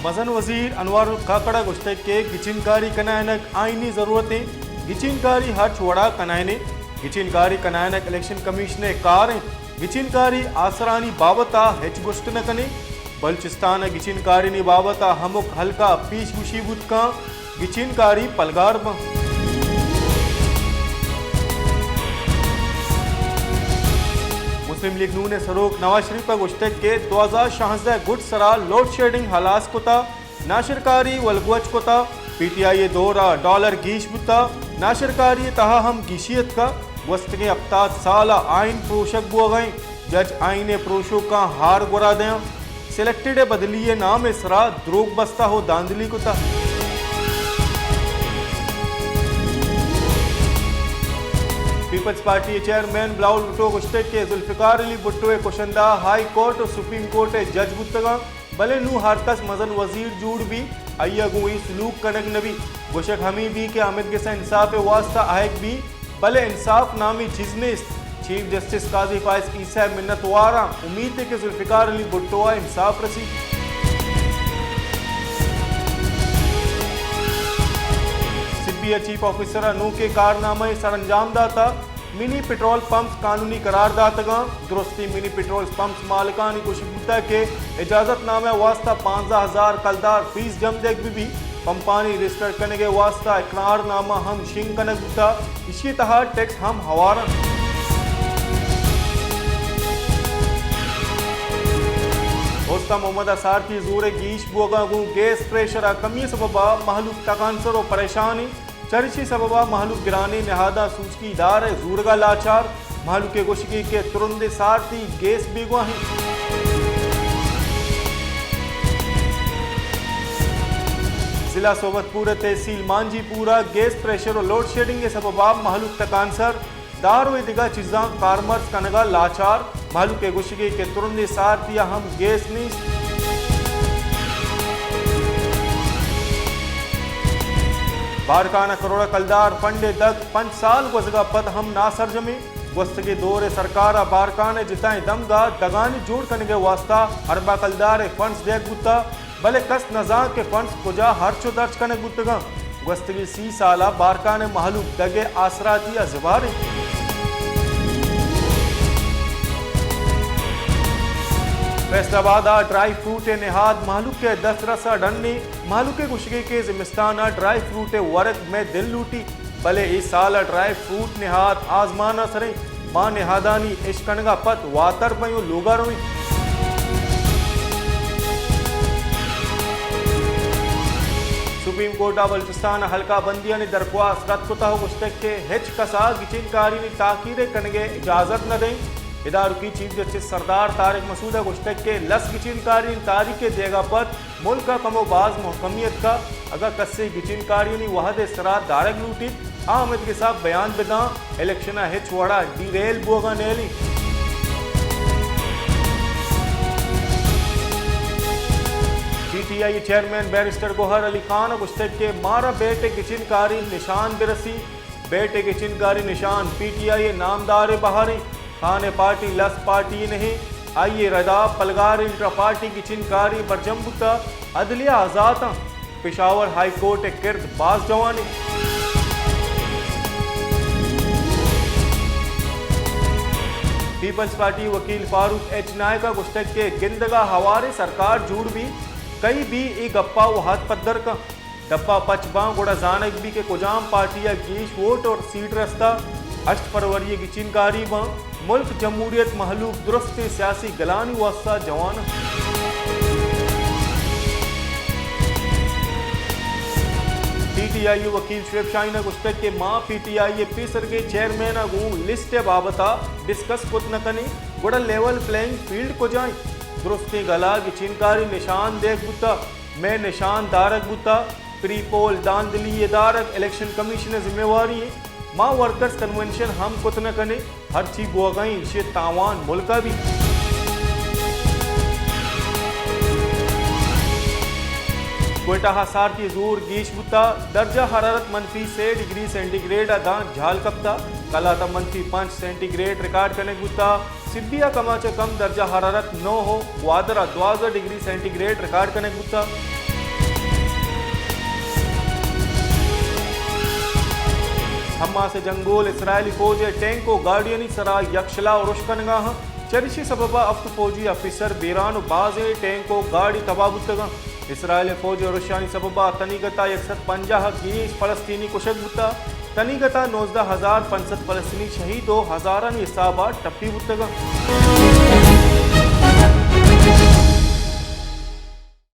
مزن وزیر انوار الحق کاکڑ ءَ گوشتگ کہ گچینکاری کنائینگ آئینی ضرورت انت، گچینکاری ہرچ وڑا کنائینیں، گچینکاری کنائینگ الیکشن کمیشن ءِ کار انت، گچینکاری آسرانی بابت ءَ ہچ گوشت نہ کنیں، بلوچستان ءِ گچینکاریانی بابت ءَ ہمک حلقہ پیش گوشی بوت کن، گچینکاری پلگار باں۔ مسلم لیگ نون ءِ سروک نواز شریف ءَ گوشتگ کہ دو ہزار شانزدہ ءِ گڈ سرا لوڈ شیڈنگ ہلاس کتا، ناشرکاری ولگوج کتا، پی ٹی آئی ءِ دور ءَ ڈالر گیش بوتا، ناشرکاری ءِ تہا ہم گیشی اتکا، گوستگیں ہپتاد سال ءَ آئین پروشگ بوگا انت، جج آئین ءِ پروشوکاں ہار گورا دیاں۔ سلیکٹڈ ءِ بدلی ءِ نام ءِ سرا دروگ بستہ ءُ دھاندلی کتہ۔ پیپلز پارٹی ءِ چیئرمین بلاول بھٹو ءَ گوشتگ کہ ذوالفقار علی بھٹو ءِ کشندہ ہائی کورٹ ءُ سپریم کورٹ ءِ جج بوتگاں، بلے نوں ہر کس مزن وزیر جوڑ بی، آئی ءَ گوں اے سلوک کنگ نہ بی۔ گوشگ ہمے بی کہ آمید گس ءَ انصاف ءِ واستہ آہگ بی، بلے انصاف نامی چیز نیست۔ چیف جسٹس قاضی فائز عیسی ءِ منت واراں، امیت ایں کہ ذوالفقار علی بھٹو ءَ انصاف رسیت۔ سبی ءِ چیف آفیسر ءَ نوکیں کارنامہ ءِ سرانجام داتا، منی پٹرول پمپس قانونی قرار داتگاں۔ درستیں منی پٹرول پمپس مالکانی گوشگ بوتگ کہ اجازت نامہ ءِ واستہ پانزدہ ہزار کلدار فیس جم دیگ بہ بیت۔ پمپانی رجسٹر کنگ ءِ واستہ اقرار نامہ ہم شنگ کنگ بوتگ، ایشی ءِ تہا ٹیکس ہم ہوار انت۔ اوستہ محمد ءِ سارتی ءِ زور ءِ گیش بوگ ءَ گوں گیس پریشر ءِ کمی ءِ سبب ءَ مہلوک تکانسر ءُ پریشان انت۔ چریشی سبب ءَ مہلوک گرانیں نہاداں سوچکی دار ءِ زورگ ءَ لاچار۔ مہلوک ءِ گوشگی کہ ترندیں سارتی گیس بیگواہ انت۔ ضلع صحبت پور ءِ تحصیل مانجی پور ءَ گیس پریشر ءُ لوڈ شیڈنگ ءِ سبب ءَ مہلوک تکانسر، دار ءُ دگہ چیزاں کارمرز کنگ ءَ لاچار۔ مہلوک ءِ گوشگی کہ ترندیں سارتی ءَ ہم گیس نیست۔ بارکھان ءَ کروڑ ءَ کلدار فنڈ ءِ دگ پنچ سال گوزگ ءَ پد ہم ناسرجمیں۔ گوستگیں دور ءِ سرکار ءَ بارکھان ءِ جتائیں دمگ ءَ دگانی جوڑ کنگ ءِ واستہ ارباں کلدار ءِ فنڈز دیگ بوتگ، بلے کس نزانت کہ فنڈز کجا ہرچ ءُ درچ کنگ بوتگ انت۔ گوستگیں سی سال ءَ بارکھان ءِ مہلوک دگ ءِ آسراتی ءَ زبہر انت۔ فیصل آباد ءَ ڈرائی فروٹ ءِ نہاد مہلوک ءِ دسترس ءَ ڈن انت۔ مہلوک ءِ گوشگ انت کہ زمستان ءَ ڈرائی فروٹ ءِ ورگ مئے دل لوٹیت، بلے اے سال ءَ ڈرائی فروٹ نہاد آزمان ءَ سر انت۔ ما نہادانی اشکنگ ءَ پد واتر بئیں ءُ لوگ ءَ رویں۔ سپریم کورٹ ءَ بلوچستان ءِ حلقہ بندیانی درخواست رد کتگ ءُ گوشتگ کہ ہچ کس ءَ گچین کاریانی تاخیر ءِ کنگ ءِ اجازت نہ دئیں۔ ادارکی چیف جسٹس سردار طارق مسعود ءَ گوشتگ کہ لس گچین کاریانی تاریخ ءِ دیگ ءَ پد ملک ءَ کمو باز مھکمی اتکگ۔ اگاں کسے گچین کاریانی وھد ءِ سرا دارگ لوٹیت، آ ہمے دگہ حساب بیان بداں، الیکشن ءَ ہچ وڑا ڈی ریل بوگ ءَ نیلیں۔ پی ٹی آئی ءِ چیئرمین بیرسٹر گوہر علی خان ءَ گوشتگ کہ مارا بیٹ ءِ گچین کاری نشان برسی، بیٹ ءِ گچین کاری نشان پی ٹی آئی ءِ نامداریں بہریں۔ خان ءِ پارٹی لس پارٹی نہ انت، آئی ءِ ردا پلگار انٹرا پارٹی گچین کاری برجم بوتگ، عدلیہ آزات انت۔ پشاور ہائی کورٹ ءِ کرد باز جوان انت۔ پیپلز پارٹی ءِ وکیل فاروق ایچ نائک ءَ گوشتگ کہ گندگ ءَ ہواریں سرکار جوڑ بیت، کئی بی اے گپ ءَ وھد پدر کنت۔ ڈبہ پچ باں گڑا زانگ بی کہ کجام پارٹی ءَ گیش ووٹ اور سیٹ رستہ۔ ہشت فروری ءَ گچین کاری باں۔ ملک، جمہوریت، مہلوک درستیں سیاسی گلانی واستہ جوان انت۔ پی ٹی آئی ءِ وکیل شعیب شاہین ءَ گوشتگ کہ ما پی ٹی آئی ءِ پیسرگیں چیئرمین ءَ گوں لسٹ ءِ بابت ءَ ڈسکس کت نہ کنیں، گڑا لیول پلینگ فیلڈ کجا انت؟ درستیں گل ءَ گچین کاری نشان دیگ بوتگ۔ مئے نشان دارگ بوتگ، پری پول دھاندلی ءِ دارگ الیکشن کمیشن ءِ ذمہ واری انت۔ ما ورکرز کنونشن ہم کت نہ کنیں، ہرچی بوگ ءَ انت ایشی ءِ تاوان ملک ءَ بیت۔ کوئٹہ ءَ سارتی ءِ زور گیش بوتگ، درجہ حرارت منفی سے ڈگری سینٹی گریڈ ءَ داں جھل کپتگ، کلات ءَ منفی پنچ سینٹی گریڈ ریکارڈ کنگ بوتگ۔ سبی ءَ کم ءَ چہ کم درجہ حرارت نو ءُ گوادر ءَ دوازدہ ڈگری سینٹی گریڈ ریکارڈ کنگ بوتگ۔ حماس ءِ جنگول اسرائیلی فوج ءِ ٹینک ءُ گاڑیانی سرا یکشلا ارش کنگا اَنت۔ چریشی سبب ءَ ہفت فوجی آفیسر بیران ءُ بازیں ٹینک ءُ گاڑی تباہ بوتگ اَنت۔ اسرائیل ءِ فوج ءِ ارشانی سبب ءَ تنیگت ءَ یک سد پنجاہ ءَ گیش فلسطینی کشگ بوتگ۔ تنیگت ءَ نوزدہ ہزار پنچ سد فلسطینی شہید ءُ ہزارانی حساب ءَ ٹپی بوتگ اَنت۔